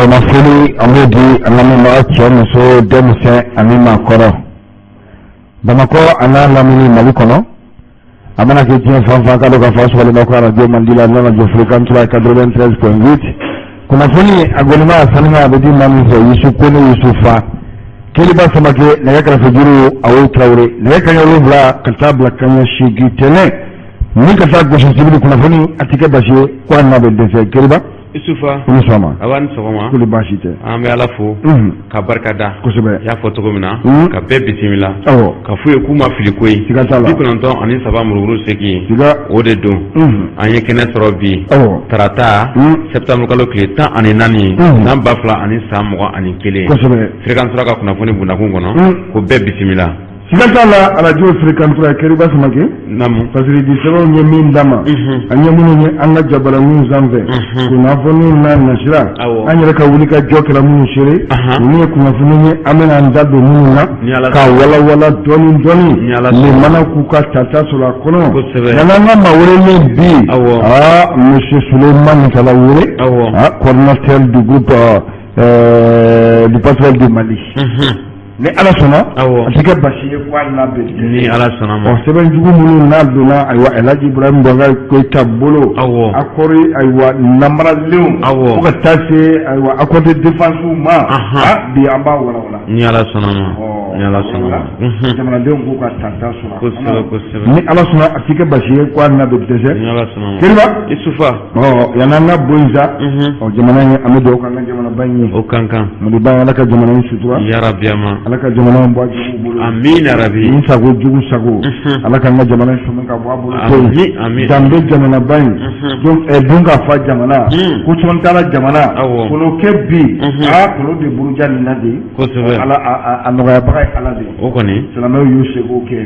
Sɔgɔma foli an b'o di an lamɛnbaga cɛ muso denmisɛn ani maakɔrɔ Bamakɔ a n'a lamini Mali kɔnɔ a mana kɛ diɲɛ fan fan ka dɔn k'a fɔ a sɔgɔlen bɛ ko arajo mandi la n'o radio fréquence 93.8 kunnafoni a gɔnima a sanuma a bɛ di maa min fɛ Yusu Kone Yusufa Keliba Samake nɛgɛ kɛrɛfɛ juru Awo Tarawele nɛgɛ kanɲɛ 7 ka taa bila kanɲɛ 8 tɛnɛn ni ka taa gosi sibiri kunnafoni a tɛ kɛ basi ye ko a n'a bɛ dɛsɛ Keliba Isufa i ni sɔgɔma a ni sɔgɔma ko baasi tɛ an bɛ ala fo ka barika da kosɛbɛ i y'a fɔ cogo min na ka bɛɛ bisimila ka f'u ye k'u ma fili koyi siga t'a la 93 murumuru 8 o de don an ye kɛnɛ sɔrɔ bi tarata septembre kalo tile 14 san 2021 kosɛbɛ Fréquence 3 ka kunnafoni bundakun kɔnɔ ko bɛɛ bisimila Siga t'a la arajo Fréquence 3 Keriba Samake naamu fasiridi sɛbɛnw ye min d'an ma an ye minnu ye an ka jabaraninw sanfɛ kunnafoniw n'a nasira an yɛrɛ ka wuli ka jɔ kɛra minnu seere ninnu ye kunnafoni ye an bɛna an da don minnu na ka walawala dɔɔni dɔɔni nin mana k'u ka tata sɔrɔ a kɔnɔ yan'an ka maa welelen bi aa monsieur Souleymane Tarawele coordinateur du groupe du passerelle du Mali Ni ala sɔnna a tɛ kɛ basi ye ko n'a bɛ ni ala sɔnna ma sɛbɛn jugu minnu n'a donna ayiwa Elhaji Ibrahim Boubacar Keïta bolo accord ayiwa namaralenw fo ka taa se ayiwa accord de défense ma bi an b'a walawala ni ala sɔnna ma ni ala sɔnna ma jamanadenw k'u ka tata sɔrɔ ni ala sɔnna a tɛ kɛ basi ye ko n'a bɛ dɛsɛ ni ala sɔnna ma Keriba Isufa Ɔ yan'an ka bɔ yen sa ɔ jamana in an bɛ dugawu k'an ka jamanaba in ye o kan kan Maliba in Ala ka jamana in sutura yarabi ama Ala ka jamana in bɔ a juguw bolo amina yarabi ni sago jugu sago Ala k'an ka jamana in sɔmi ka bɔ a bolo amin amin danbe jamanaba in dun ka fa jamana ko caman taara jamana kolo kɛ bi aa kolo de buruja nin na de kosɛbɛ Ala a nɔgɔyabaga ye Ala de ye o kɔni silamɛw y'u seko kɛ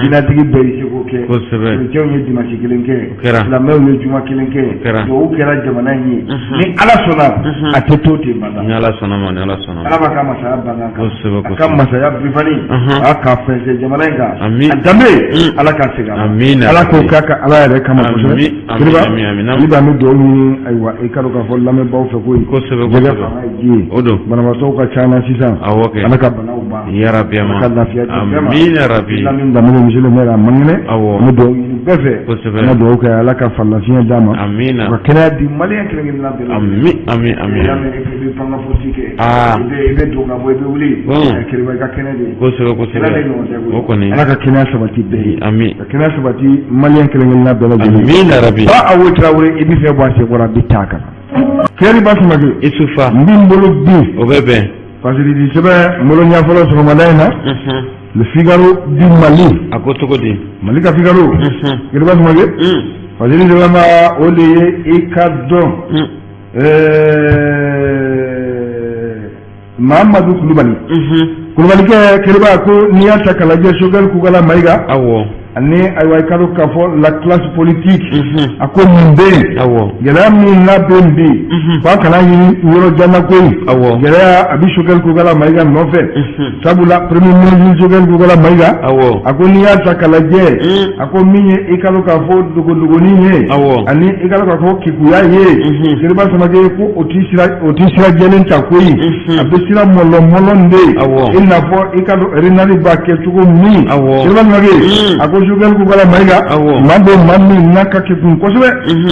jinɛtigi bɛɛ y'i seko kɛ kosɛbɛ kerecɛnw ye dimanche kelen kɛ kɛra silamɛw ye juma kelen kɛ kɛra dugawu kɛra jamana in ye ni Ala sɔnna a tɛ to ten bada ni Ala sɔnna ma ni Ala sɔnna Ala b'a ka masaya bange kan kosɛbɛ a ka masaya bifani a k'a fɛnsɛ jamana in kan amin a danbe Ala k'a segin a ma amin Ala k'o k'a ka Ala yɛrɛ kama kosɛbɛ amin amin amin hali bi an bɛ dugawu ɲini ayiwa i ka dɔn k'a fɔ lamɛnbaaw fɛ koyi kosɛbɛ jɛgɛ kosɛbɛ fanga ye ji ye o don banabaatɔw ka ca na sisan awɔ kɛ Ala ka banaw ban yarabi ama Ala ka lafiya di bɛɛ ma amin yarabi Lamine Danbele monsieur le maire a man kɛnɛ awɔ an bɛ dugawu ɲini bɛɛ fɛ kosɛbɛ an ka dugawu kɛ Ala ka farilafiɲɛ d'a ma amina ka kɛnɛya di maliyɛn kelen kelenna bɛɛ lajɛlen amin amin amin y'a mɛn i bɛ pan ka fosi kɛ aa i bɛ don ka bɔ i bɛ wuli Keriba i ka kɛnɛ de ye kosɛbɛ kosɛbɛ kɛnɛ de ɲɔgɔn tɛ koyi o kɔni Ala ka kɛnɛya sabati bɛɛ ye amin ka kɛnɛya sabati maliyɛn kelen kelenna bɛɛ lajɛlen amin yarabi ba Awo Tarawele i bɛ fɛ bɔ a sen kɔrɔ a bɛ taa kan Keriba Samake Isufa n bɛ n bolo bin o bɛ bɛn fasiridi sɛbɛn n bolo ɲɛ fɔlɔ sɔgɔmada in na Le Figaro du Mali a ko cogo di Mali ka Figaro Keriba Samake fasiri sɛbɛn ma o de ye i ka dɔn Mahamadu Kulubali Kulubalikɛ Keriba ko n'i y'a ta k'a lajɛ Choguel Kokalla Maïga awɔ ani ayiwa i ka dɔn k'a fɔ la classe politique a ko mun bɛ yen awɔ gɛlɛya min n'a bɛ yen bi f'a kana ɲini yɔrɔ jan na koyi awɔ gɛlɛya a bɛ Choguel Kokalla Maïga nɔfɛ sabula premier ministre Choguel Kokalla Maïga awɔ a ko n'i y'a ta k'a lajɛ a ko min ye i ka dɔn k'a fɔ dogodogonin ye awɔ ani i ka dɔn k'a fɔ kekuya ye Keriba Samake ko o ti sira o ti sira jɛlen ta koyi a bɛ sira mɔlɔmɔlɔ de ye awɔ i n'a fɔ i ka dɔn renard b'a kɛ cogo min awɔ Keriba Samake a ko Choguel Kokalla Maïga awɔ maa bɛ maa min n'a ka kekun kosɛbɛ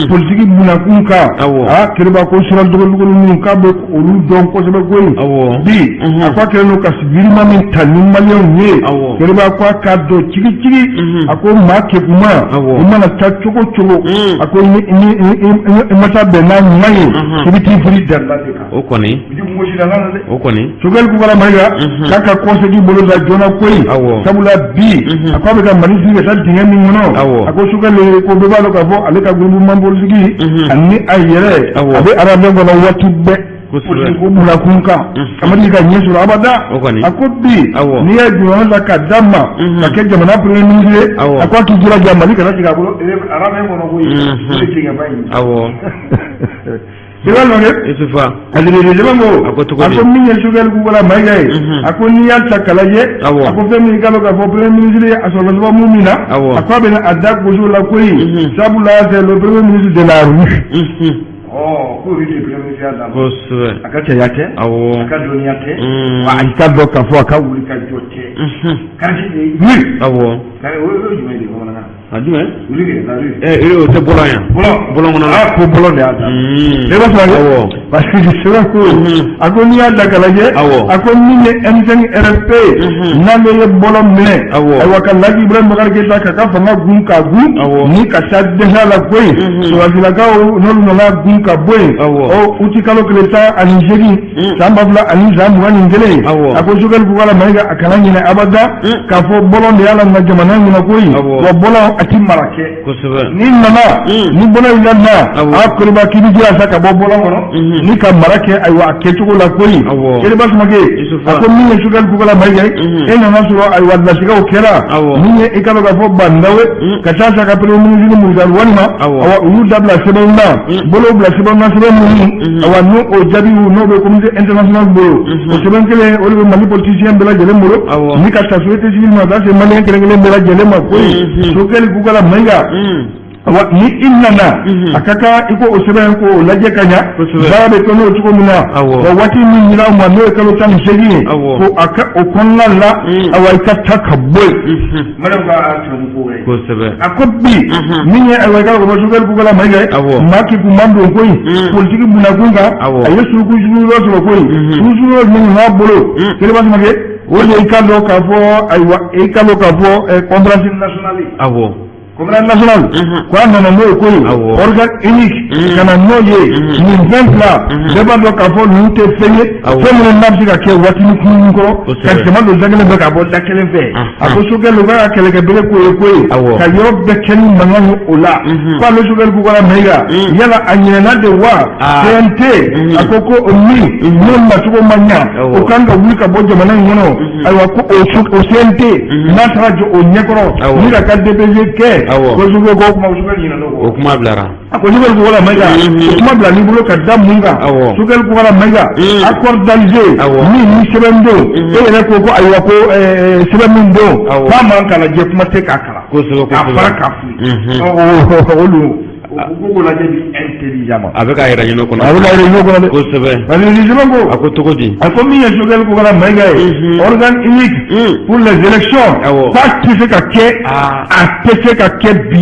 politiki bunakun kan awɔ aa Keriba ko sira dogodogo ninnu k'a bɛ olu dɔn kosɛbɛ koyi awɔ bi a ko a kɛlen don ka yirima min ta ni maliyɛnw ye awɔ Keriba ko a k'a dɔn cigicigi a ko maa kekuma awɔ i mana taa cogo cogo a ko ni ni i ma taa bɛn n'a ɲuman ye i bɛ t'i firi dabila de kan o kɔni i kungo si la dɛ o kɔni Choguel Kokalla Maïga k'a ka kɔsegin bolo da joona koyi awɔ sabula bi a ko a bɛ ka Mali sigi ka taa dingɛ min kɔnɔ awɔ a ko Choguel ko bɛɛ b'a dɔn k'a fɔ ale ka groupement politique ani a yɛrɛ awɔ a bɛ arabɛ kɔnɔ waati bɛɛ kosɛbɛ ko bunakun kan a ma deli ka ɲɛ sɔrɔ abada o kɔni a ko bi awɔ n'i ye jɔyɔrɔ ta k'a d'a ma ka kɛ jamana premier ministre ye awɔ a ko a k'i jilaja Mali kana jigin a bolo arabɛ kɔnɔ koyi o de dingɛba in ye awɔ I b'a lɔn Isufa a ko a ko cogo a di ko min ye Choguel Kokalla Maïga ye a ko n'i y'a ta k'a lajɛ awɔ a ko fɛn min ka dɔn k'a fɔ premier ministre ye a sɔrɔla sababu min na awɔ a ko a bɛna a da gosi o la koyi sabula c'est le premier ministre de la rue Ɔ k'o de premier ministre d'a ma. Kosɛbɛ. A ka cɛya tɛ. Awɔ. A ka dɔnniya tɛ. Wa a ka dɔn k'a fɔ a ka wuli ka jɔ tɛ. Quartier de ye rue. Awɔ. O ye jumɛn de ye bamanankan na? A jumɛn? Rue de la rue. Ɛ, o tɛ bɔlɔn yan. Bɔlɔn. Bɔlɔn kɔnɔ. Aa, ko bɔlɔn de y'a da. Ne b'a fɔ. Awɔ. Parce que sɛbɛn ko, a ko n'i y'a da k'a lajɛ. Awɔ. A ko min ye M5 RFP. N'ale ye bɔlɔn minɛ. Awɔ. Ayiwa, ka Laji Ibrahim Boubacar Keïta k'a ka fanga gun k'a gun. Awɔ. Ni ka taa dɛsɛ la koyi. Sɔrɔsilakaw n'olu nana gun ka bɔ yen. Awɔ. Ɔ, uti kalo tile 18, san 2021. Awɔ. A ko Choguel Kokalla Maïga, a kana ɲinɛ abada k'a fɔ bɔlɔn de y'a la na jamana in kɔnɔ koyi. Awɔ. Wa bɔlɔn a ti mara kɛ. Kosɛbɛ. N'i nana ni bɔlɔn in ka na, Awɔ. a Koliba, k'i bɛ jija sa ka bɔ bɔlɔn kɔnɔ ni ka mara kɛ, ayiwa, a kɛcogo la koyi. Awɔ. Keliba Samake. Isufa. A ko min ye Choguel Kokalla Maïga ye, e nana sɔrɔ, ayiwa, latigɛw kɛra. Awɔ. Min ye i ka dɔn k'a fɔ Bah N'Daw ka taa sa ka premier ministre Moctar Ouane ma. Awɔ. Awa, u y'u dabila sɛbɛnw na, bolow bila sɛbɛnw na, sɛbɛn minnu, awa, n'o o jaabiw n'o bɛ communauté internationale bolo, o sɛbɛn kelen o de bɛ Mali politicien bɛɛ lajɛlen bolo. Awɔ. Ni ka taa société civile ma, ka taa se malien kelen kelen bɛɛ lajɛlen ma koyi. Choguel Kokalla Maïga, awa, ni i nana, a ka kan i ko o sɛbɛn ko o lajɛ ka ɲa. Kosɛbɛ. Baara bɛ kɛ n'o cogo min na. Awɔ. Wa waati min dira aw ma, n'o ye kalo 18 ye, Awɔ. ko a ka o kɔnɔna la, awa, i ka taa ka bɔ yen. Mariam ka tɛmɛ ni ko wɛrɛ ye. Kosɛbɛ. A ko bi min ye, ayiwa, i ka dɔn Choguel Kokalla Maïga ye, Awɔ. maa k'i kun man don koyi politiki bunakun kan. Awɔ. A ye suruku sugu dɔ sɔrɔ koyi, suruku sugu dɔ jumɛn b'a bolo, Keliba Samake? O de ye i ka dɔn k'a fɔ, ayiwa, i ka dɔn k'a fɔ conférence nationale, Awɔ. conférence nationale, ko a nana n'o ye koyi. Awɔ. Organe unique ka na n'o ye. Nin fɛn fila, bɛɛ b'a dɔn k'a fɔ ninnu tɛ fɛn ye, Awɔ. fɛn minnu n'a bɛ se ka kɛ waatinin kunkurun kɔrɔ ka jama don da kelen fɛ ka bɔ da kelen fɛ. A ko Choguel, u ka kɛlɛkɛbere k'o ye koyi, Awɔ. ka yɔrɔ bɛɛ kɛ ni mankan ye o la. Ko ale Choguel Kokalla Maïga, yala a ɲinɛna de wa? CNT, a ko ko o min n'o nacogo ma ɲa, Awɔ. o kan ka wuli ka bɔ jamana in kɔnɔ. Ayiwa, ko o CNT n'a taara jɔ o ɲɛkɔrɔ Awɔ. ni ka ka DPG kɛ. Awɔ. Ko Choguel ko kuma, Choguel ɲinɛna o kɔ. O kuma bilara. A ko Choguel Kokalla Maïga, o kuma bila n'i bolo ka da mun kan? Awɔ. Choguel Kokalla Maïga, accord d'Alger min ni sɛbɛn don, e yɛrɛ ko ko ayiwa, ko sɛbɛn min don, Awɔ. k'a man k'a lajɛ, kuma tɛ k'a kalan, Kosɛbɛ. k'a fara k'a fili. Ɔ, o don o ko k'o lajɛ bi intelligemment. A bɛ k'a yɛrɛ ɲini o kɔnɔ. A bɛ ka yɛrɛ ɲini o kɔnɔ dɛ. Kosɛbɛ. Parce que sɛbɛn ko, A ko cogo di? A ko min ye Choguel Kokalla Maïga ye, organe unique pour les élections, Awɔ. k'a tɛ se ka kɛ, a tɛ se ka kɛ bi,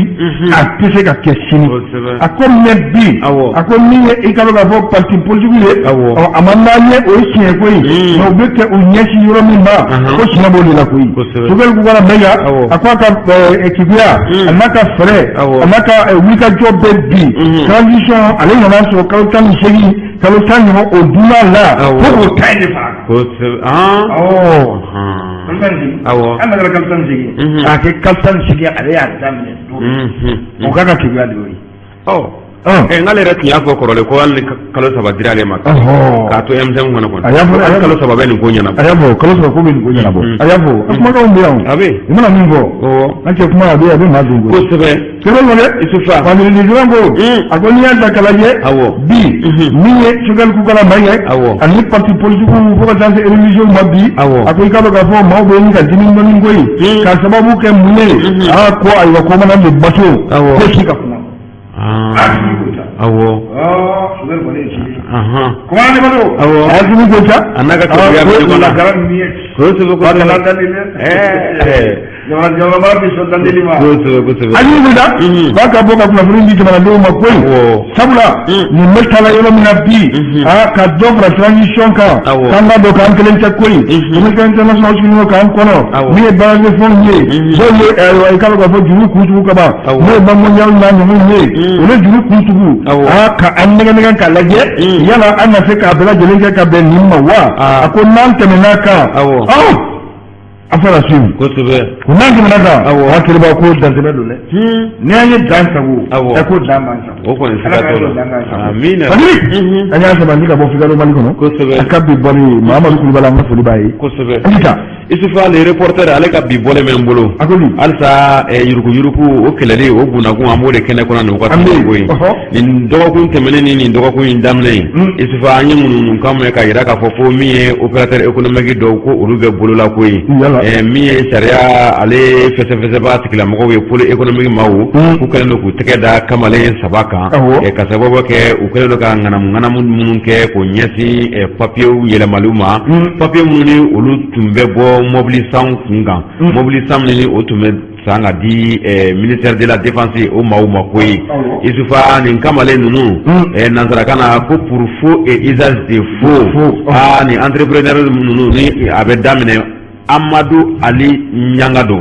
a tɛ se ka kɛ sini. Kosɛbɛ. A ko mɛ bi, Awɔ. a ko min ye i ka dɔn k'a fɔ parti politique ye, Awɔ. ɔ, a man d'an ye, o ye tiɲɛ ko ye, mais u bɛ kɛ u ɲɛsin yɔrɔ min ma, ko tiɲɛ b'o de la koyi. Kosɛbɛ. Choguel Kokalla Maïga, Awɔ. a ko a ka keguya, a n'a ka fɛɛrɛ, Awɔ. a n'a ka wulikajɔ bɛɛ bi, transition ale nana sɔrɔ kalo 18, kalo 10 ɲɔgɔn o dunna la, Awɔ. ko k'o ta in de fara a kan. Kosɛbɛ. Han. Awɔ. Han. Kalo 18. Awɔ. An nana kalo 18. K'a kɛ kalo 18, ale y'a daminɛ don min. O k'a ka keguya de y'o ye. Ɔ. Ɔn. Ɛ, n'ale yɛrɛ tun y'a fɔ kɔrɔlen ko hali ni kalo 3 dira ale ma Ɔhɔn. k'a to M5 kɔnɔ kɔni. A y'a fɔ. Hali kalo 3 bɛ nin ko ɲɛnabɔ. A y'a fɔ kalo 3 ko bɛ nin ko ɲɛnabɔ. A y'a fɔ, a kumakanw bɛ yan o. A bɛ. I mana min fɔ. Awɔ. An cɛ kuma, a bɛ maa dun koyi. Kosɛbɛ. Sɛbɛn kɔnɔ. Isufa. Famille sɛbɛn ko. A ko n'i y'a ta k'a lajɛ. Awɔ. Bi min ye Choguel Kokalla Maïga ye. Awɔ. Ani parti politique fo ka taa se religieux ma bi. Awɔ. A ko i k'a dɔn k'a fɔ maaw bɛ ɲini ka dimi dɔɔni koyi. K'a sababu kɛ mun ye? Aa, ko ayiwa, ko mana de bato. Awɔ. Ko si ka kuma. Assimi Goïta. Awɔ. Ɔ, Choguel kɔni ye ci ye. Kuma ne ma don. Awɔ. Assimi Goïta. A n'a ka keguya bɛ ɲɔgɔn na. La grande muette. Kosɛbɛ. Wa kana Kosɛbɛ. dali dɛ. Ɛɛ. Jamana mara tɛ sɔn dandeli ma. Kosɛbɛ kosɛbɛ. Assimi Goïta. K'a ka bɔ ka kunnafoni di jamanadenw ma koyi. Awɔ. Sabula nin bɛ taa la yɔrɔ min na bi, aa, ka dɔ fara transition kan. Awɔ. K'an ka dɔn k'an kelen tɛ koyi. Communauté internationale sigilen don k'an kɔnɔ. Awɔ. Min ye bailleurs de fonds ye. Dɔw ye, ayiwa, i k'a dɔn k'a fɔ juru kun tugu ka ban. Awɔ. N'o ye Banque mondiale n'a ɲɔgɔnw ye. Olu ye juru kun tugu. Awɔ. Aa, ka an nɛgɛ nɛgɛ k'a lajɛ. Yala an na se k'a bɛɛ lajɛlen kɛ ka bɛn nin ma wa? Aa. A ko n'an tɛmɛn'a kan. Awɔ. Ɔ, a fɔra su. Kosɛbɛ. Ko n'an tɛmɛna kan. Awɔ. A kiriba ko dantɛmɛ don dɛ. Ni an ye dan sago. Awɔ. Ɛ, ko dan b'an sago. O kɔni Ala siga k'an t'o jɔ dan k'an la. sago. Amiina. Fadili. An y'a sabali ka bɔ Figaro Mali kɔnɔ. Kosɛbɛ. A ka bi bɔli Mahamadu Kulubali, an ka foli b'a ye. Kosɛbɛ. Ayisa. Isufa le reporter, ale ka bi bɔlen bɛ n bolo. A ko di? Halisa yuruguyurugu o kɛlɛli o bunakun, an b'o de kɛnɛ kɔnɔ nin wagati An bɛ yen. in koyi. Ɔhɔ. Nin dɔgɔkun tɛmɛnen ni nin dɔgɔkun in daminɛ in, Isufa, an ye ŋunuŋunukan mɛn k'a jira k'a fɔ ko min ye opérateur économique dɔw ko olu bɛ bolola koyi. Yala. Min ye sariya ale fɛsɛfɛsɛbaa tigilamɔgɔw ye, pôle économique maaw, k'u kɛlen don k'u tɛgɛ da kamalen saba kan ka sababu kɛ u kɛlen don ka ŋanamu ŋanamu minnu kɛ k'o ɲɛsin papiyew yɛlɛmaliw ma, papiye minnu ni olu tun bɛ bɔ mɔbili san kun kan, mɔbili san minnu ni o tun bɛ san ka di ministère de la défense o maaw ma koyi. Isufa, nin kamalen ninnu, nansarakan na ko pour faux et usage de faux. Aa, nin entrepreneur ninnu ni a bɛ daminɛ Amadu Ali Ɲangado,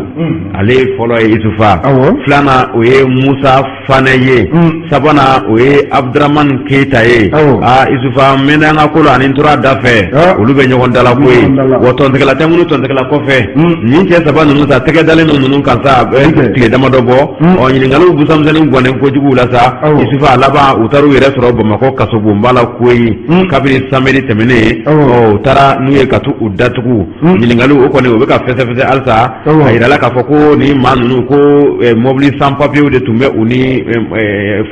ale fɔlɔ ye Isufa, filanan o ye Musa Fanɛ ye, sabanan o ye Abdramani Keyita ye. Aa Isufa, n mɛnna an ka ko la ani n tora da fɛ, olu bɛ ɲɔgɔn dala koyi. Wa tɔntigɛla tɛ minnu tɔntigɛla kɔfɛ, nin cɛ saba ninnu sa, tɛgɛ dalen don ninnu kan sa, tile damadɔ bɔ. Ɔ, ɲininkaliw busamisɛnnin gɔnnen kojugu la sa, Isufa, a laban u taara u yɛrɛ sɔrɔ Bamakɔ kasobonba la koyi. Kabini samedi tɛmɛnen, ɔ, u taara n'u ye ka t'u datugu. Ɲininkaliw o kɔni o bɛ ka fɛsɛfɛsɛ halisa. A yirala k'a fɔ ko nin maa ninnu ko mɔbili san papiyew de tun bɛ u ni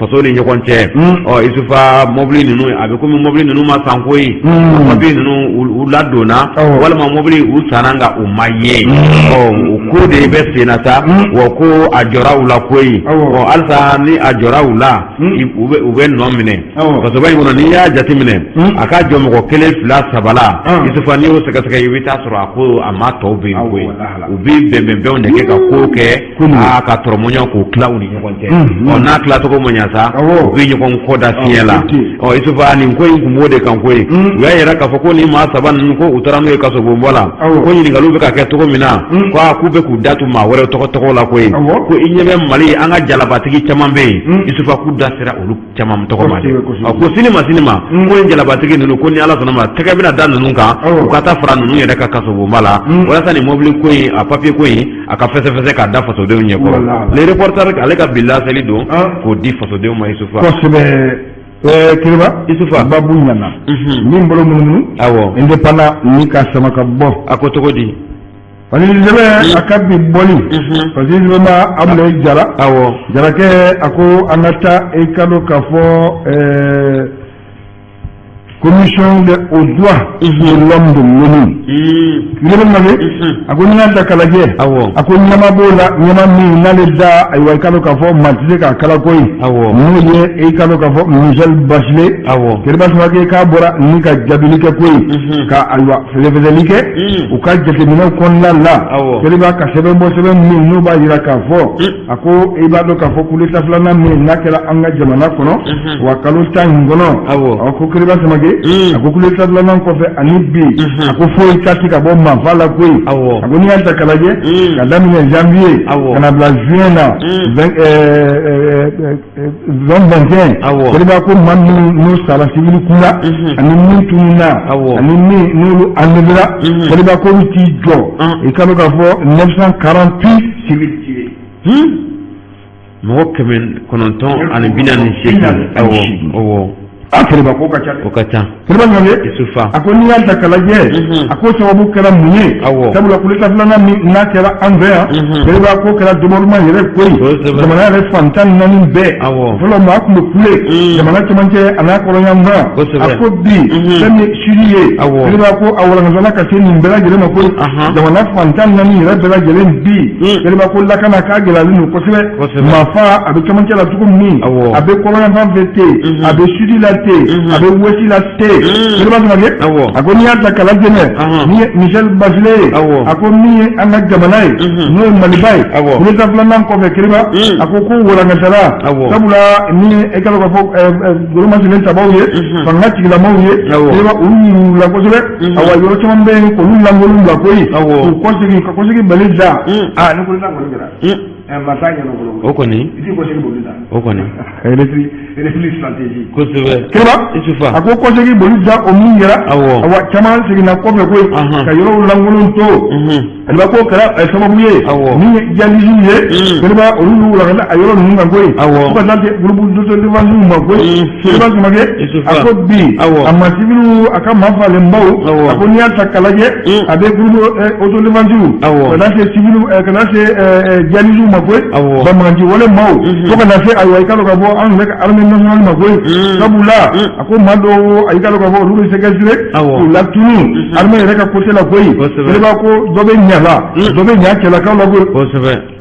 faso ni ɲɔgɔn cɛ. Ɔ Isufa, mɔbili ninnu, a bɛ komi mɔbili ninnu ma san koyi, papiye ninnu u ladonna walima mɔbili u sanna nka u ma ye. Ɔ, o ko de bɛ sen na sa, wa ko a jɔra u la koyi. Ɔ, halisa ni a jɔra u la, u bɛ nɔ minɛ kasoba in kɔnɔ. N'i y'a jateminɛ, a ka jɔ mɔgɔ kelen, fila, saba la, Isufa, n'i y'o sɛgɛsɛgɛ, i bɛ taa sɔrɔ a ko a maa tɔw bɛ yen koyi. U bɛ bɛnbɛnbɛnw de kɛ ka ko kɛ, aa, ka tɔrɔmɔɲɔ k'o tila u ni ɲɔgɔn cɛ. Ɔ, n'a tilacogo ma ɲa sa, u bɛ ɲɔgɔn kɔ da fiɲɛ la. Ɔ Isufa, nin ko in tun b'o de kan koyi. U y'a yira k'a fɔ ko nin maa saba ninnu, ko u taara n'u ye kasobonba la, ko ɲininkaliw bɛ ka kɛ cogo min na, ko a k'u bɛ k'u da tu maa wɛrɛw tɔgɔ tɔgɔ la koyi. Ko i ɲɛ bɛ Mali, an ka jalabatigi caman bɛ yen, Isufa, k'u da sera olu caman tɔgɔ ma dɛ. Ko sini ma sini ma, ko nin jalabatigi ninnu, ko ni Ala sɔnna ma, tɛgɛ bɛna da ninnu kan, u ka taa fara ninnu yɛrɛ ka kasobonba la, walasa nin mobili ko in, a papiye ko in, a ka fɛsɛfɛsɛ k'a da fasodenw ɲɛkɔrɔ. Le Reporter ale ka bi laseli don k'o di fasodenw ma, Isufa. Kosɛbɛ, Kiriba. Isufa. Babu ɲana min bolo munumunu. Indépendant ni ka sama ka bɔ. A ko cogo di? Fasiri sɛbɛn a ka bi bɔli, fasiri sɛbɛn b'a Abulayi Jara. Jarakɛ a ko an ka taa, i ka dɔn k'a fɔ commission de aux droits de l'homme de l'ONU. Kiriba Mange a ko n'i y'a ta k'a lajɛ, a ko ɲɛma b'o la, ɲɛma min n'ale da, ayiwa, i ka dɔn k'a fɔ maa tɛ se k'a kala koyi, n'o ye i ka dɔn k'a fɔ Michelle Bachelet. Kiriba Samake k'a bɔra ni ka jaabili kɛ koyi, ka ayiwa fɛsɛfɛsɛli kɛ u ka jateminɛw kɔnɔna la. Kiriba ka sɛbɛn bɔ, sɛbɛn min n'u b'a jira k'a fɔ, a ko i b'a dɔn k'a fɔ coup d'état filanan min n'a kɛra an ka jamana kɔnɔ, wa kalo 10 in kɔnɔ, a ko Kiriba Samake, a ko coup d'état filanan kɔfɛ ani bi, a ko foyi ta tɛ ka bɔ maafa la koyi. A ko n'i y'a ta k'a lajɛ, ka daminɛ janvier ka na bila juin na 2021, Kiriba ko maa min n'u sara civil kunda, ani min tununna, ani min n'olu enlevera, Kiriba ko olu t'i jɔ, i ka dɔn k'a fɔ 948 civils tués. Mɔgɔ 948. Awɔ. A Kiriba, ko ka ca dɛ. O ka ca. Kiriba Ɲɔnge. Isufa. A ko n'i y'a ta k'a lajɛ, a ko sababu kɛra mun ye? Sabula coup d'état filanan min n'a kɛra an fɛ yan, Kiriba, ko kɛra débordement yɛrɛ koyi, jamana yɛrɛ fan 14 bɛɛ. Fɔlɔ maa tun bɛ kule jamana cɛmancɛ a n'a kɔrɔnyanfan. A ko bi, fɛn min sud ye, Kiriba, ko a walankatala ka se nin bɛɛ lajɛlen ma koyi. Jamana fan 14 yɛrɛ bɛɛ lajɛlen bi, Kiriba ko lakana k'a gɛlɛyalen don kosɛbɛ. Maafa a bɛ cɛmancɛ la cogo min, a bɛ kɔrɔnyanfan fɛ ten, a bɛ sud la ten, a bɛ ouest la ten. Kiriba Samake a ko n'i y'a ta k'a lajɛ, ni ye Michelle Bachelet ye, a ko min ye an ka jamana ye, n'o ye Maliba ye, coup d'état filanan kɔfɛ, Kiriba, a ko ko walankatala, sabula ni e ka dɔn k'a fɔ golomaselen tabaw ye, fanga tigilamaw ye, Kiriba, olu yuruguyurugula kosɛbɛ. Awa, yɔrɔ caman bɛ yen k'olu lankolon bila koyi, k'u kɔsegin ka kɔsegin bali da. Aa, ni coup d'état kɔni kɛra, maa t'a ɲɛdɔn fɔlɔ. O kɔni. I t'i kɔsegin boli da. O kɔni. Repli stratégie. Kosɛbɛ. Kiriba. Isufa. A ko kɔsegin boli da o min kɛra, awa, caman seginna kɔfɛ koyi, ka yɔrɔw lankolon to. Kiriba, ko kɛra sababu ye, min ye djihadistew ye, Kiriba, olu y'u walankata a yɔrɔ ninnu kan koyi, fo ka taa se groupe d'autodéfense ma koyi. Kiriba Samake a ko bi, a ma civiliw, a ka maa falenbaw, a ko n'i y'a ta k'a lajɛ, a bɛ groupe autodéfense ka taa se civiliw, ka taa se djihadistew ma koyi, banbaganci wale maaw, fo ka na se, ayiwa, i ka dɔn k'a fɔ anw yɛrɛ ka armée Assemblée nationale ma koyi. Sabula a ko maa dɔw, a y'i k'a dɔn k'a fɔ olu bɛ séquestré, k'u latunu armée yɛrɛ ka côté la koyi. Kɛnɛba ko dɔ bɛ ɲa la, dɔ bɛ ɲa cɛlakaw la koyi.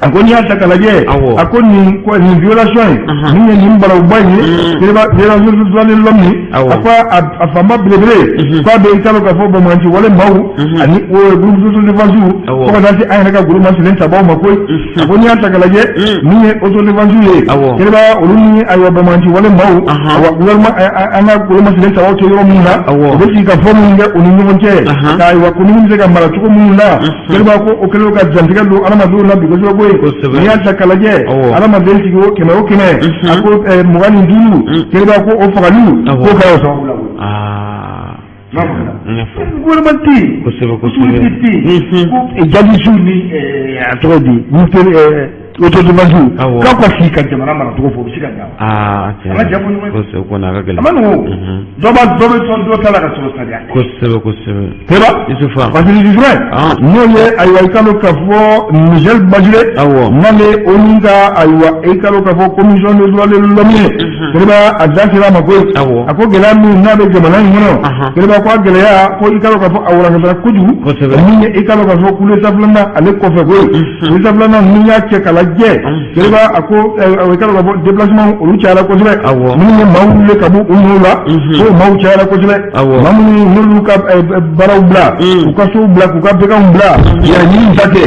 A ko n'i y'a ta k'a lajɛ, a ko nin violation in min ye nin balawuba in ye, kɛnɛba, violation des droits de l'homme nin, a ko a fanba belebele k'a bɛ i k'a dɔn k'a fɔ banbaganci wale maaw ani groupe d'autodéfense, fo ka taa se an yɛrɛ ka golo masinen tabaw ma koyi. A ko n'i y'a ta k'a lajɛ, min ye autodéfense ye, kɛnɛba, olu ni ayiwa banbaganci wale maaw, awa gouvernement, an ka golo masinen tabaw tɛ yɔrɔ minnu na, u bɛ sigi ka fɔ minnu kɛ u ni ɲɔgɔn cɛ, ka ayiwa commune bɛ se ka mara cogo minnu na, kɛnɛba, ko o kɛlen ka dantigɛ don adamadenw na bi kosɛbɛ koyi. N'i y'a ta k'a lajɛ, adamaden sigi o kɛmɛ o kɛmɛ, a ko 25, kɛnɛba, ko o fagaliw k'o kɛra o sababu la koyi. Gouvernement tɛ yen, autorité tɛ yen, ko jadisiw ni a tɔgɔ di, militaire autodéfense, k'aw ka sigi ka jamana mara cogo fɔ, o bɛ se ka ɲa wa? An ka jɛ fɔ ɲɔgɔn ye. Kosɛbɛ kɔni, a ka gɛlɛn. A ma nɔgɔn o. Dɔ b'a dɔ bɛ tɔn dɔ ta la ka sɔrɔ sariya tɛ. Kosɛbɛ kosɛbɛ. Seba. Isufa. Parce que Jufɛ, n'o ye ayiwa i k'a dɔn k'a fɔ Michel Bachelet, n'ale o min ka ayiwa i k'a dɔn k'a fɔ commission des droits de l'homme ye, Seba, a da sera a ma koyi. A ko gɛlɛya min n'a bɛ jamana in kɔnɔ, Seba, ko a gɛlɛya ko i k'a dɔn k'a fɔ a walankatara kojugu. Min ye i k'a dɔn k'a fɔ coup d'État filanan ale kɔfɛ koyi. Coup d'État filanan, n'i y'a cɛ k'a lajɛ, Seba, a ko i k'a dɔn k'a fɔ déplacement olu cayara kosɛbɛ. Minnu ye maaw wuli ka bɔ u nɔw la, ko maaw cayara kosɛbɛ. Maa minnu n'olu ka baaraw bila, k'u ka sow bila, k'u ka baganw bila, yɛrɛ ɲini ta kɛ.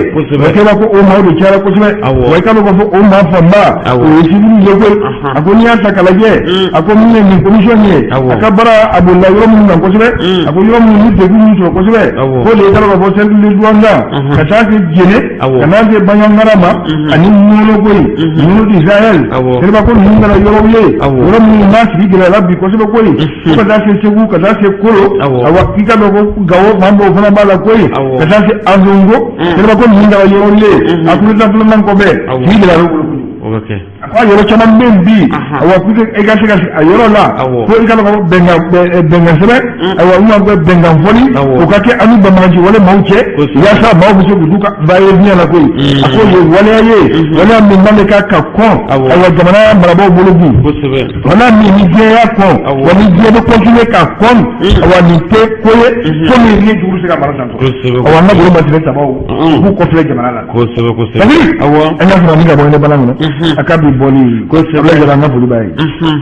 Seba, ko o maaw de cayara kosɛbɛ. Wa i k'a dɔn k'a fɔ o maa fanba, o ye civil ye koyi. A ko n'i y'a ta k'a lajɛ, a ko min ye nin commission ye, a ka baara a bolila yɔrɔ minnu kan kosɛbɛ, a ko yɔrɔ minnu ni degun min sɔrɔ kosɛbɛ, k'o de ye i k'a dɔn k'a fɔ cercle de Douentza, ka taa se Jene, ka n'a se Bandiagara ma, ani Ɲɔnɔ koyi, Ɲɔnɔ du Sahel. Seba, ko ninnu kɛra yɔrɔw ye, yɔrɔ minnu n'a sigi gɛlɛyara bi kosɛbɛ koyi, fo ka taa se Segu, ka taa se Kolo, awa k'i ka dɔn ko Gawo fan dɔw fana b'a la koyi, ka taa se Ansongo. Seba, ko ninnu kɛra yɔrɔw ye, a coup d'État filanan kɔfɛ, sigi gɛlɛyara u bolo kojugu. O bɛ kɛ. A ko a yɔrɔ caman bɛ yen bi, awa pour que i ka se ka a yɔrɔ la, ko i ka dɔn k'a fɔ bɛnkan sɛbɛn, ayiwa u b'a bɛnkan fɔli, o ka kɛ an ni banbaganci wale maaw cɛ, yaasa maaw bɛ se k'u ka va-et-vient la koyi. A ko o ye waleya ye, waleya min n'ale ka kɔn ayiwa jamana marabaaw bolo bi, waleya min ni diɲɛ y'a kɔn, wa ni diɲɛ bɛ continuer k'a kɔn, awa nin tɛ ko ye ko min ni jugu bɛ se ka mara tan tɔ. Awa an ka bolo masiri tabaw, u b'u kɔfilɛ jamana la. Kosɛbɛ kosɛbɛ. An y'a sɔrɔ ni ka bɔ ne bala kɔnɔ, a ka bi bɔli. Abulayi Jara, an ka foli b'a ye.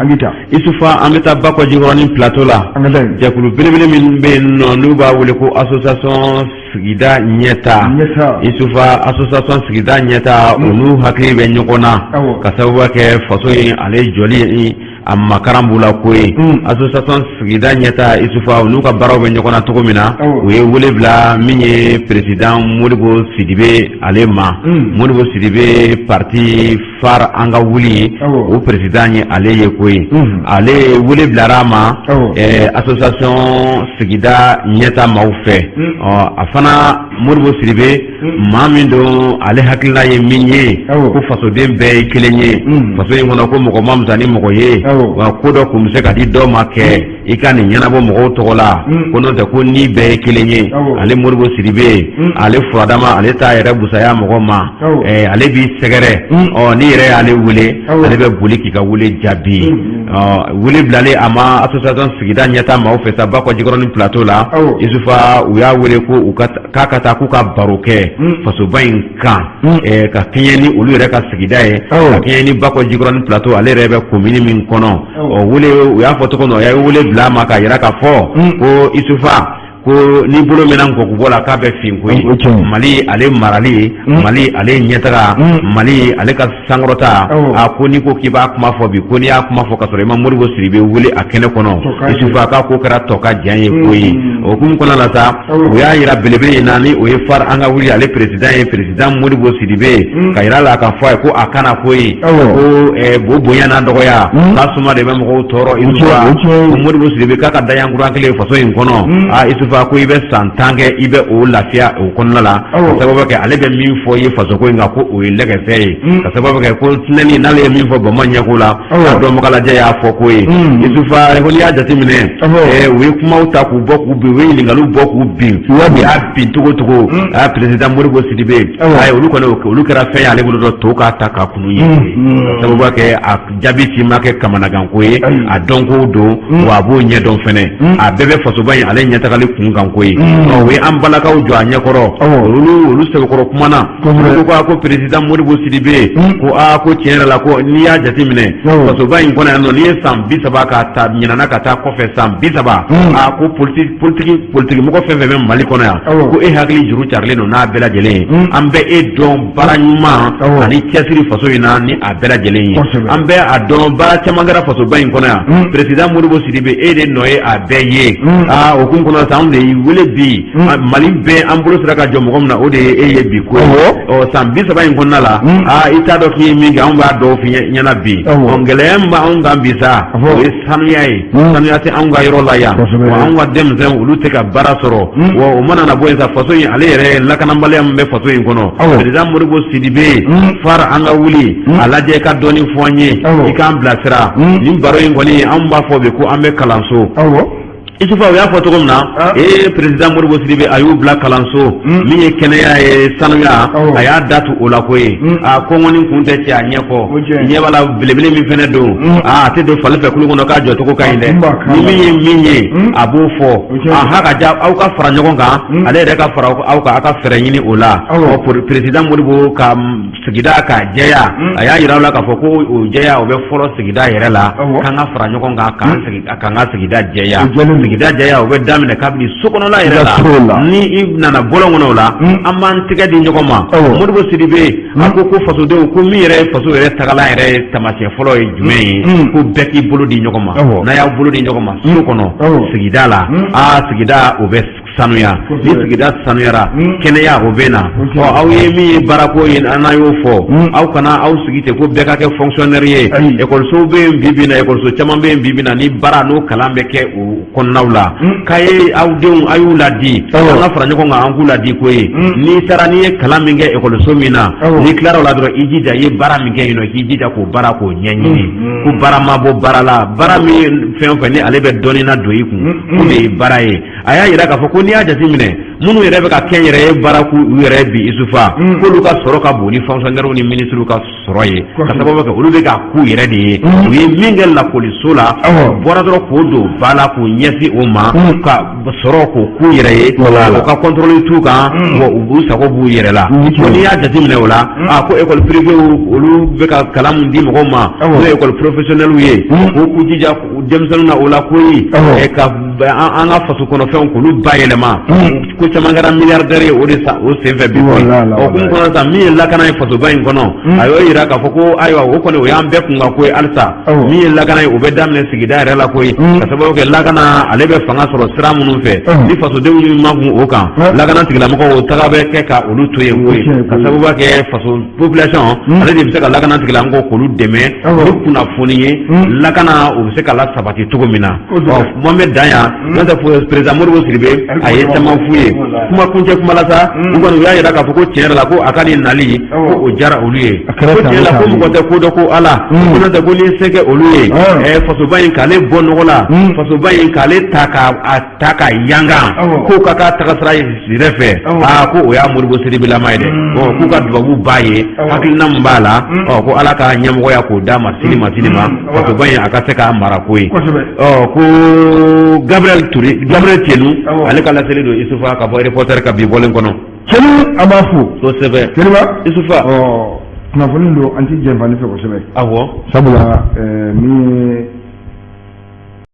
An k'i ta. Isufa, an bɛ taa Bakɔ-Jikɔrɔni plateau la. An ka taa yen. Jɛkulu belebele min bɛ yen nɔ, n'u b'a wele ko association sigida ɲɛta. Ɲɛta. Isufa, association sigida ɲɛta, olu hakili bɛ ɲɔgɔn na ka sababuya kɛ faso in ale jɔli a makaran b'u la ko ye. Association sigida ɲɛta, Isufa, n'u ka baaraw bɛ ɲɔgɔn na cogo min na, u ye wele bila min ye président Modibo Sidibe ale ma. Modibo Sidibe, parti Fare An Ka Wuli, o président ye ale ye koyi. Ale wele bilara a ma association sigida ɲɛta maaw fɛ. Ɔ, a fana Modibo Sidibe, maa min don, ale hakilina ye min ye, ko fasoden bɛɛ ye kelen ye faso in kɔnɔ, ko mɔgɔ ma fisa ni mɔgɔ ye, wa ko dɔ kun bɛ se ka di dɔ ma kɛ i ka nin ɲɛnabɔ mɔgɔw tɔgɔ la, ko n'o tɛ ko ni bɛɛ ye kelen ye. Ale Modibo Sidibe, ale furadama, ale t'a yɛrɛ busaya mɔgɔ ma, ale b'i sɛgɛrɛ. Ɔ, n'i yɛrɛ y'ale wele, ale bɛ boli k'i ka wele jaabi. Ɔ, wele bilalen a ma association sigida ɲɛta maaw fɛ sa Bakɔ-Jikɔrɔni plateau la, Isufa, u y'a wele ko u ka k'a ka taa k'u ka baro kɛ fasoba in kan, ka kɛɲɛ ni olu yɛrɛ ka sigida ye, ka kɛɲɛ ni Bakɔ-Jikɔrɔni plateau ale yɛrɛ bɛ komini min kɔnɔ. Ɔ, wele u y'a fɔ cogo min na, u y'a wele bila a ma k'a yira k'a fɔ ko Isufa, ko ni bolo mɛnna nkɔkubɔ la, k'a bɛ fin koyi. Mali ale marali, Mali ale ɲɛtaga, Mali ale ka sankɔrɔta, a ko n'i ko k'i b'a kuma fɔ bi, ko n'i y'a kuma fɔ ka sɔrɔ i ma Modibo Sidibe wele a kɛnɛ kɔnɔ, Isufa, k'a ko kɛra tɔ ka jan ye koyi. O hukumu kɔnɔna la sa, u y'a yira belebele in na, ni o ye Fare An Ka Wuli ale président ye, président Modibo Sidibe, ka yira la k'a fɔ a ye ko a kana koyi, ko bo bonya n'a dɔgɔya, k'a suma de bɛ mɔgɔw tɔɔrɔ. Isufa, ko Modibo Sidibe k'a ka dayankuran kelen faso in kɔnɔ, aa Isufa, ko i bɛ san 10 kɛ, i bɛ o lafiya o kɔnɔna la, ka sababu kɛ ale bɛ min fɔ i ye fasoko in kan, ko o ye lɛgɛsɛ ye, ka sababu kɛ ko tinɛni n'ale ye min fɔ bama ɲɛko la, k'a dɔnbagalajɛ y'a fɔ ko ye. Isufa, ko n'i y'a jateminɛ, u ye kumaw ta k'u bɔ k'u bin. bɛ ɲininkaliw bɔ k'u bin, u y'a bin cogo cogo. A président Modibo Sidibe, ayi, olu kɔni, olu kɛra fɛn ye ale bolo dɔ to k'a ta k'a kunu ye, ka sababu kɛ a jaabi ti ma kɛ kamanaganko ye, a dɔnko don, wa a b'o ɲɛdɔn fɛnɛ. A bɛɛ bɛ fasoba in ale ɲɛtagali kun kan ko ye. Ɔ, u ye an balakaw jɔ a ɲɛkɔrɔ, olu sɛbɛkɔrɔ kumana, olu ko ko président Modibo Sidibe ko aa, ko tiɲɛ yɛrɛ la, ko n'i y'a jateminɛ fasoba in kɔnɔ yan nɔ, n'i ye san 30 ka ta ɲinana ka taa kɔfɛ san 30, aa, ko politiki mɔgɔ fɛn fɛn bɛ Mali kɔnɔ yan, ko e hakili juru carilen don n'a bɛɛ lajɛlen ye. An bɛ e dɔn baara ɲuman ani cɛsiri faso in na ni a bɛɛ lajɛlen ye. An bɛ a dɔn baara caman kɛra fasoba in kɔnɔ yan. Président Modibo Sidibe, e de nɔ ye a bɛɛ ye. Aa, o kun kɔnɔ sa, anw de y'i wele bi. Mali bɛɛ, an bolo sera ka jɔ mɔgɔ min na, o de ye e ye bi ko ye. Ɔ, san 30 in kɔnɔna la, aa, i t'a dɔn k'i ye min kɛ, anw b'a dɔw f'i ɲɛna bi. Ɔ, gɛlɛya min b'anw kan bi sa, o ye sanuya ye. Sanuya tɛ anw ka yɔrɔ la yan, wa anw ka denmisɛnw, olu tɛ ka baara sɔrɔ. Wa o mana na bɔ yen sa, faso in ale yɛrɛ lakanabaliya min bɛ faso in kɔnɔ, président Modibo Sidibe, fara an ka wuli a lajɛ ka dɔɔni fɔ an ye, i k'an bilasira. Nin baro in kɔni, anw b'a fɔ bi ko an bɛ kalanso. Isufa, u y'a fɔ cogo min na, ee, président Modibo Sidibe, a y'u bila kalanso. Min ye kɛnɛya ye, sanuya, a y'a da tu o la ko ye. A kɔngɔni kun tɛ cɛ a ɲɛ kɔ, ɲɛ b'a la belebele min fɛnɛ don, a tɛ don fali fɛ kulu kɔnɔ k'a jɔcogo ka ɲi dɛ. Ni min ye min ye, a b'o fɔ. A ha ka ja, aw ka fara ɲɔgɔn kan, ale yɛrɛ ka fara aw kan, aw ka fɛɛrɛ ɲini o la. Président Modibo ka sigida k'a jɛya, a y'a yira aw la k'a fɔ ko o jɛya, o bɛ fɔlɔ sigida yɛrɛ la, k'an ka fara ɲɔgɔn kan k'an ka sigida jɛya. Sigida jɛya, o bɛ daminɛ kabini so kɔnɔla yɛrɛ la. Ni i nana bɔlɔn kɔnɔ o la, an b'an tɛgɛ di ɲɔgɔn ma. Modibo Sidibe a ko fasodenw, ko min yɛrɛ ye faso yɛrɛ tagala yɛrɛ ye, taamasiyɛn fɔlɔ ye jumɛn ye? Ko bɛɛ k'i bolo di ɲɔgɔn ma. N'a y'aw bolo di ɲɔgɔn ma so kɔnɔ, sigida la, aa, sigida o bɛ sanuya. Ni sigida sanuyara, kɛnɛya o bɛ na. Ɔ, aw ye min ye baarako ye, an n'a y'o fɔ, aw kana aw sigi ten ko bɛɛ ka kɛ fonctionnaire ye. Ekɔlisow bɛ yen bi bi in na, ekɔliso caman bɛ yen bi bi in na, ni baara n'o kalan bɛ kɛ o kɔnɔnaw la, k'a ye aw denw, a y'u ladi, an ka fara ɲɔgɔn kan, an k'u ladi ko ye. N'i taara, n'i ye kalan min kɛ ekɔliso min na, n'i tilara o la dɔrɔn, i jija, i ye baara min kɛ yen nɔ, k'i jija k'o baara k'o ɲɛɲini. Ko baara ma bɔ baara la, baara min fɛn o fɛn ni ale bɛ dɔnni na don i kun, o de ye baara ye. A y'a yira k'a fɔ ko n'i y'a jateminɛ, minnu yɛrɛ bɛ ka kɛ yɛrɛ ye baara k'u yɛrɛ bi, Isufa, k'olu ka sɔrɔ ka bon ni fonctionnaire ni ministre ka sɔrɔ ye, ka sababu kɛ olu bɛ ka k'u yɛrɛ de ye. U ye min kɛ lakɔliso la, u bɔra dɔrɔn k'o don ba la, k'u ɲɛsin o ma, ka sɔrɔ k'o k'u yɛrɛ ye, o ka contrôle t'u kan, wa u sago b'u yɛrɛ la. Ko n'i y'a jateminɛ o la, a ko école privée, olu bɛ ka kalan mun di mɔgɔw ma, n'o ye école professionnelle ye, k'u k'u jija denmisɛnninw na o la koyi, ka an ka faso kɔnɔfɛnw k'olu bayɛlɛma. Ko caman kɛra milliardaire ye o de sa o senfɛ bi koyi. O kun kɔnɔ sa, min ye lakana ye fasoba in kɔnɔ, a y'o yira k'a fɔ ko ayiwa, o kɔni o y'an bɛɛ kun ka ko ye halisa. Min ye lakana ye, o bɛ daminɛ sigida yɛrɛ la koyi, ka sababu kɛ lakana ale bɛ fanga sɔrɔ sira minnu fɛ, ni fasodenw y'u makun o kan, lakana tigilamɔgɔw, o taga bɛ kɛ ka olu to yen koyi, ka sababu kɛ faso population ale de bɛ se ka lakana tigilamɔgɔw k'olu dɛmɛ ni kunnafoni ye, lakana o bɛ se ka lasabati cogo min na. Ɔ, kuma bɛ dan yan, n'o tɛ président Modibo Sidibe, a ye caman f'u ye. Kuma kuncɛ kuma la sa, u kɔni u y'a yira k'a fɔ ko tiɲɛ yɛrɛ la, ko a ka nin nali, ko o diyara olu ye, ko tiɲɛ la, ko mɔgɔ tɛ ko dɔn ko Ala, ko n'o tɛ ko n'i ye se kɛ olu ye, fasoba in k'ale bɔ nɔgɔ la, fasoba in k'ale ta k'a ta k'a yangan, k'o ka k'a tagasira yɛrɛ fɛ, aa, ko o y'a Modibo Sidibe lama ye dɛ. Ɔ, k'u ka dubabu b'a ye, hakilina min b'a la, ɔ, ko Ala ka ɲɛmɔgɔya k'o d'a ma sini ma sini ma, fasoba in a ka se k'a mara ko ye. Ɔ, ko Gabriel Touré, Gabriel Tienu, ale ka laseli don, Isufa, ka bɔ reporter ka bi bɔlen kɔnɔ. Cɛni, an b'a fo. Kosɛbɛ. Seliba. Isufa. Ɔ, kunnafoni don, an ti jɛnfani fɛ kosɛbɛ. Sabula min ye